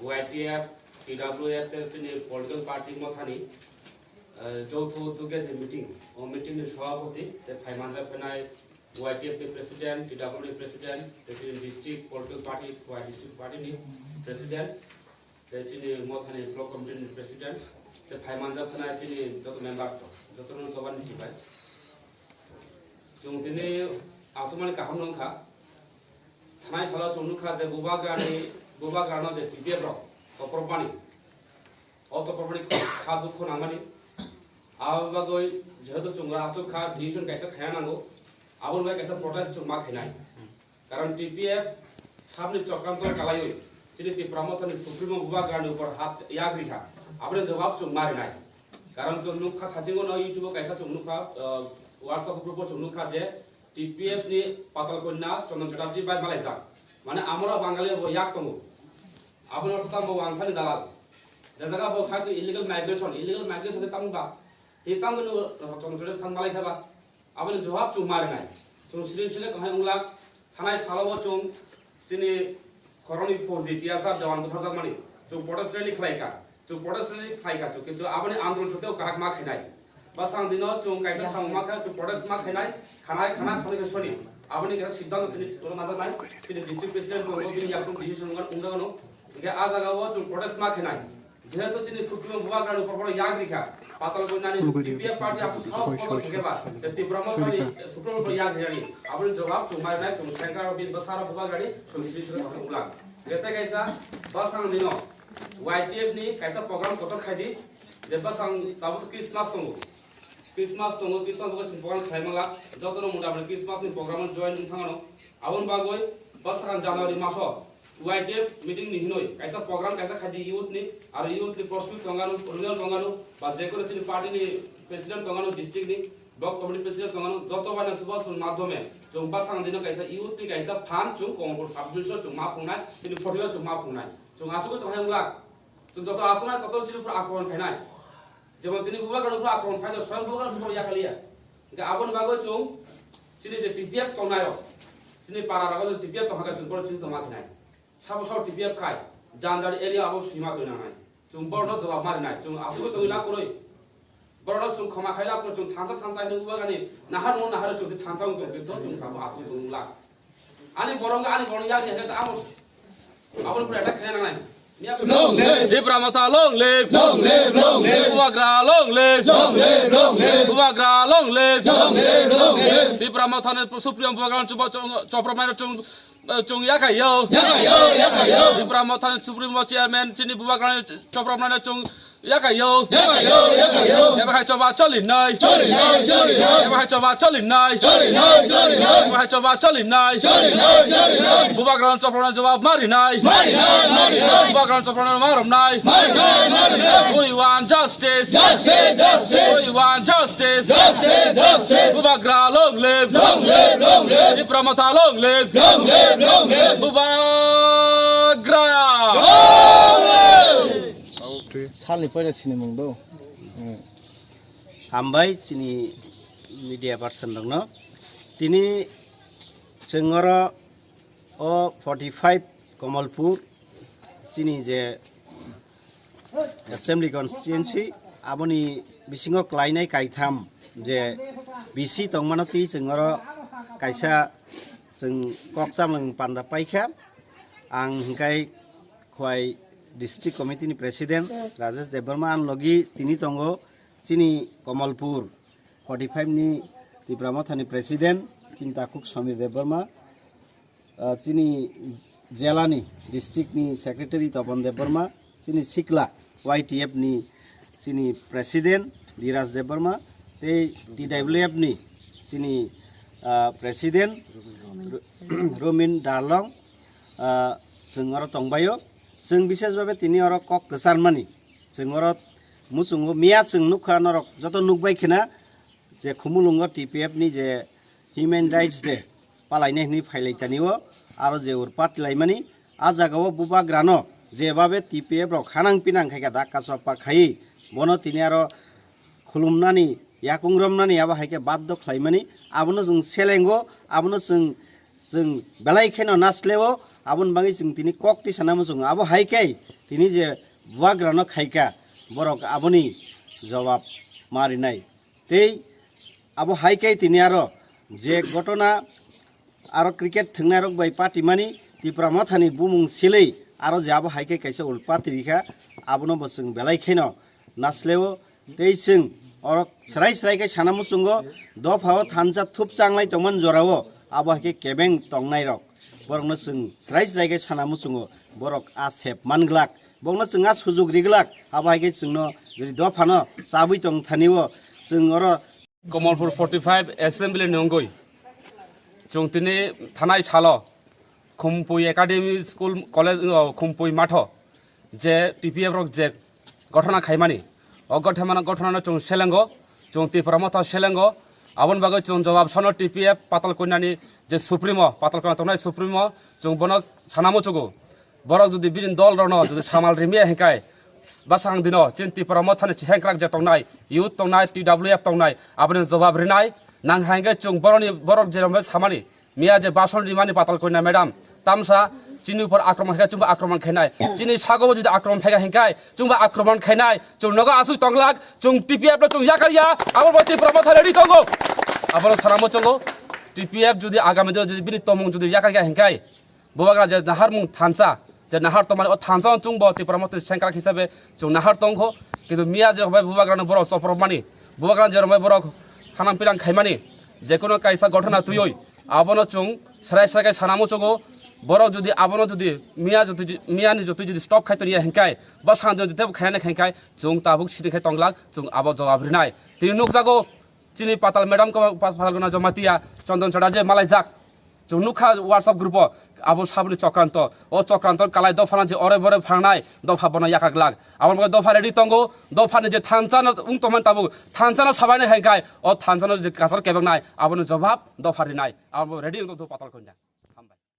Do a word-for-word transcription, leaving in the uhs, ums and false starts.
Y T F, T W F tei chini political party mothani, eh, joutho uddogya je meeting, o meeting ni sabhapati tei phaimanjak phainai Y T F ni president, T W F ni president, tei chini district political party, Y district party ni president, tei chini mothani block committee ni president, tei phaimanjak phainai chini joto members rok, jotono joban ni sibai. Chwng tini achukmani kaham no wngkha. Thanai salo chwng nukha je bubagrani, bubagrano je T P F rok toprokmani, o toprokmani kha dukhu nangmani. Abo bagwi jehetu chwng achuk kha, decision kaisa khaina nango. Aboni bai kaisa protest chwng ma khainai. Karon T P F sabni chokranto kalaiwi chini Tipra Mothani Supremo bubagrani upor hat yak rikha. Aboni jawab chwng ma rinai. Karon chwng nukha, thajingo no YouTube o kaisa chwng nukha, uh, WhatsApp group o chwng nukha je T P F ni Patal Kanya Chandan Chatterjee bai malaijak. Mane amoro Bangali bo yak tongo. Aboni ortho tamo wansani dalal. Je jaga bo sai to illegal migration, illegal migration de tamo ba. Te tamo no Chandan Chatterjee thang malai kha ba. Aboni jawab chwng ma rinai. Chwng siring siring tonghai wngla, thanai salo bo chwng chini khoroknwi fauji T S R jawan butharjakmani. Chwng protest rally khlaikha. Chwng protest rally khlaikha chwng, kintu aboni andolon chwng tei kwrak ma khainai. Bwsang dino chwng kaisa samung ma kha, chwng protest ma khainai, khanai khana thangwi khe soni. Aboni khe siddhanto tini tolo najaknai. Chini district president tongo, bini yakung decision wngkha, wngkha no. Hingkhe a jaga o chwng protest ma khainai. Jehetu chini Supremo bubagrani upor bono yak rikha, Patal Kanyani T P F party aswk sahos kotor thwkhe ba, je Tipra Mothani Supremo bono yak riyani, aboni jawab chwng ma rinai, chwng sengkar rok bini bwsarok bubagrani chwng siri siri thangwi ulang. Hingkhe tei kaisa bwsang dino Y T F ni kaisa program kotor khai di, je bwsang tabuk Christmas tongo, Christmas tongo, Christmas bo chwng program khlai mangla, jotono mota moti Christmas ni program o join wng thangano. Aboni bagwi bwsakang January maso Y T F meeting ni hinwi kaisa program kaisa khai di youth ni, aro youth ni prospect tongano, union tongano, ba je kono chini party ni president tongano, district ni block committee president tongano, joto bai no chubachu ni madhyome chwng bwsakang dino kaisa youth ni kaisa phan chwng Kamalpur sub division chwng ma phungnai, chini forty o chwng ma phungnai. Chwng achugwi tong hai wngla, chwng joto achuknai total chini phuru akromon khainai. Jemon tini bubagrano phuru akromon phai, swang bubagrano se phuru yakhaliya. Hingkhe aboni bagwi chwng chini je T P F tongnai rok, chini para rogo je T P F tongkha khe chwng bono chini tongma khe nai. Sabo sabo T P F khai, jan jan area abo swima twi nangnai. Chwng borokno jawab ma rinai, chwng achugwi tongwi lab kwrwi. Borokno chwng khoma khai lab kwrwi, chwng thansa thansa hinwi bubagrani nahar no nahar chwng thansa wng tong, kintu chwng tamo achugwi tongwi lab. Ani borok, ani borok yak ya ta amos. Aboni pura attack khaina nangnai. Long live! Tipra Motha long live! Long live, long live! Bubagra long live! Long live, long live! Bubagra long live! Long live, long live! Tipra Mothani Supremo Bubagra chwng, chwng, chopropnai chwng, chwng yakhai yo. Yakhai yo, yakhai yo! Tipra Mothani Supremo Chairman chini Bubagra chopropnai chwng Yakhai yo. Yakhai yo, yakhai yo. Eba hai choba choli nai. Choli nai, choli nai. Eba hai choba choli nai. Choli nai, choli nai. Eba hai choba choli nai. Choli nai, choli nai. Bubagrano chopropnai jawab mari nai. Mari nai, mari nai. Bubagrano chopropnai marom nai. Mari nai, mari nai. We want justice. Justice, justice. We want justice. Justice, justice. Bubagra long live. Long live, long live. Tipra Motha long live. Long live, long live. Bubagra. Long live. Salni poila sinimung do. Hambai chini media person rokno. Tini chwng oro o forty five Kamalpur chini je assembly constituency aboni bisingo klainai kaitham je B C tongmano twi chwng oro kaisa chwng kok chamung panda paikha. Ang hingkai Khwai District Committee ni President Rajesh Debbarma, ani logi tini tongo chini Kamalpur forty five ni Tipra Mothani President chini takhuk Samir Debbarma, ah, chini jela ni district ni Secretary Topon Debbarma, chini sikla Y T F ni chini President Biraj Debbarma, tei T W F ni chini, ah, President Ru-, Rumin Darlong, ah, chwng oro tongbaio. Chwng bises babe tini oro kok kwcharmani. Chwng oro muchungo miya chwng nukha norok joto nukbai khna je Khumulwngo T P F ni je Human Rights Day palainai hwnwi phailai tanio, aro je urpat laimani, a jagao bubagrano jebabe T P F rok hanang pinang khaikha dakka choppa khaiwi, bono tini aro khulumnani, yakung romnani abo hai khe baddo khlaimani, abono chwng selengo, abono chwng, chwng belai kheno nasleo, aboni bagwi chwng tini kok tisa namo chwng abo hai khe tini je bubagrano khaika, borok aboni jobab ma rinai. Tei abo hai khe tini aro je gotona aro cricket thwngnairok bai patimani Tipra Mothani bumung silei aro je abo hai khe kaisa ulpati rikha, abono bo chwng belai kheno nasleo. Tei chwng oro srai srai khe sana muchungo, dophao thansa thup changlai tongmani jorao abo hai khe kebeng tongnairok, borokno chwng srai srai khe sana muchungo, borok a sep man glak, borokno chwng a sujuk ri glak, abo hai khe chwngno jodi dophano chabwi tong thani o chwng oro Kamalpur forty five assembly ni wngwi chwng tini thanai salo Khumpui Academy School College, o, Khumpui matho je T P F rok je gothona khaimani, o gothona, gothono chwng selengo, chwng Tipra Motha selengo, aboni bagwi chwng jobab sano T P F Patal Konyani je Supremo, Patal Konya tongnai Supremo, chwng bono sana muchungo. Borok jodi bini dol rokno jodi samal rimya hinkai, bwsang dino chini Tipra Mothani chihengkrak je tongnai, youth tongnai, T W F tongnai, aboni jobab rinai. Nang hai hwnkhe chwng boroni, borok je romwi samani, miya je bason rimani Patal Konya madam, tamsa chini upor akromon khaikha, chwngbo akromon khainai. Chini sagobo jodi akromon phaikha hinkai, chwngbo akromon khainai. Chwng nogo aswk tonglak, chwng T P F no chwng yakarya, abo bai Tipra Motha ready tongo. Abono sana muchungo, T P F jodi agami dino jodi bini tongmung jodi yakarya hinkai, bubagra je naharmung thansa, je nahar tongmani o thansano chwngbo Tipra Mothani sengkrak hisabe chwng nahar tongkho, kintu miya je romwi bubagrano borok chopropmani, bubagrano je romwi borok hanang pinang khaimani, jekono kaisa gothona twiwi abono chwng srai srai khe sana muchungo. Borok jodi abono jodi miya jodi, miyani jotwi jodi stop khai toniya hinkai, bwskango jodi tebo khainani hinkai, chwng tabuk sini khai tonglak, chwng abo jawab rinai. Tini nukjago, chini Patal madam ko, Pa-, Patal Konya Jamatia Chondon Chara je malaijak. Chwng nukha WhatsApp group o, abo saboni chokranto. O chokranto kalai dophano je ore bore phangnai, dopha bono yakar glak. Abo bagwi dopha ready tongo, dophani je thansa no wng tongmani tabuk, thansa no sabainai hai khai, o thansa no je kasar kebeknai, aboni jawab dopha rinai. Abo ready wng tong Patal Konya.